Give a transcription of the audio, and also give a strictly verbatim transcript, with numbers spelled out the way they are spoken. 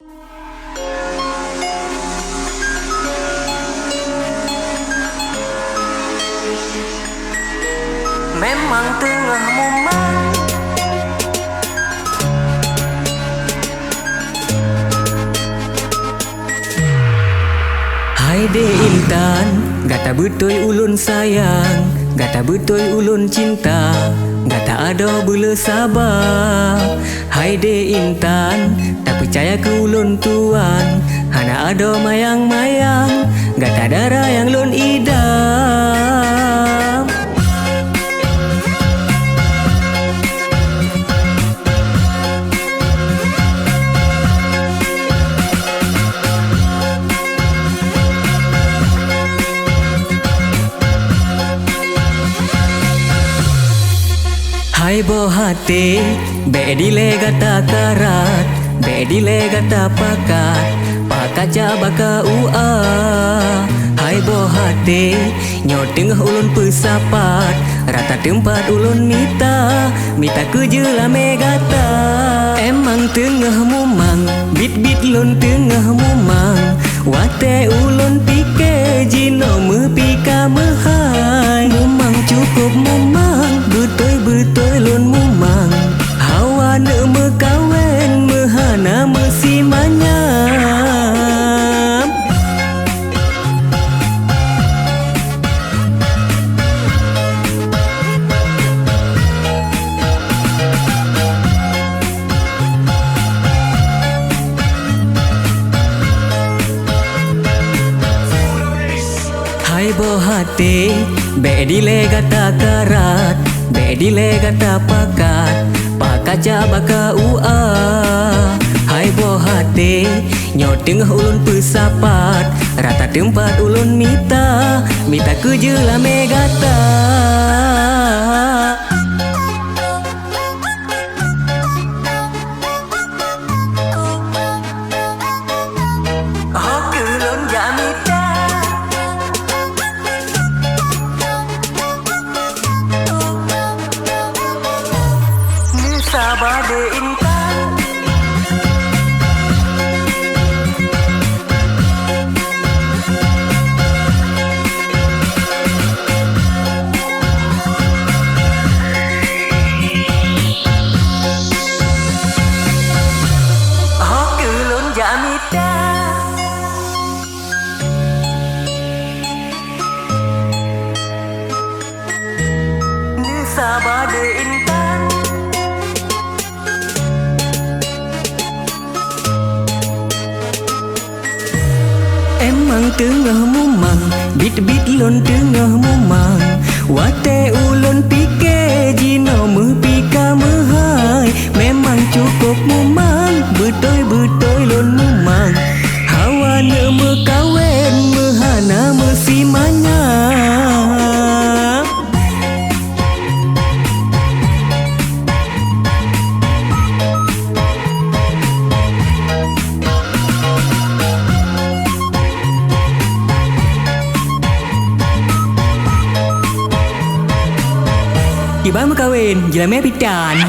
Memang teungoh mumang. Hai dek Intan, gata beutôi ulôn sayang, gata beutôi ulôn cinta, gata adoe beu le saba. Hai dek Intan, tapeucaya keu ulôn tuan, hana adoe mayang-mayang, gata dara nyang lôn idam. Hai boh até, bék dilée gata karat, bék dilée gata pakat, pakat jak baka ua. Hai boh até, nyoe teungoh ulôn peusapat, rata teumpat ulôn mita, mita keu jeulamé gata. Emang teungoh mumang, biet-biet lôn teungoh mumang, watée ulôn pike jinoe meupi ka meuhai. Mumang cukôp mumang, beutôi-beutôi lôn mumang, hawa neuk meukawen meuhana meusimanyam. Hai boh até, bék dilée gata karat, bék dilée gata pakat, pakat jak baka ua. Hai boh até, nyoe teungoh ulôn peusapat, rata teumpat ulôn mita, mita keu jeulamé gata. Ho keu lôn jak mita. Neusaba dek Intan. Ho keu lôn jak mita. Neusaba dek Intan. Emang teungoh mumang, biet-biet lôn teungoh mumang. Watée ulôn pike jinoe meupi ka meuhai, memang cukôp mumang, beutôi-beutôi lôn mumang. Hawa neuk meukawen meuhana meusimanyam. Kiban meukawen, jeulamé bitan.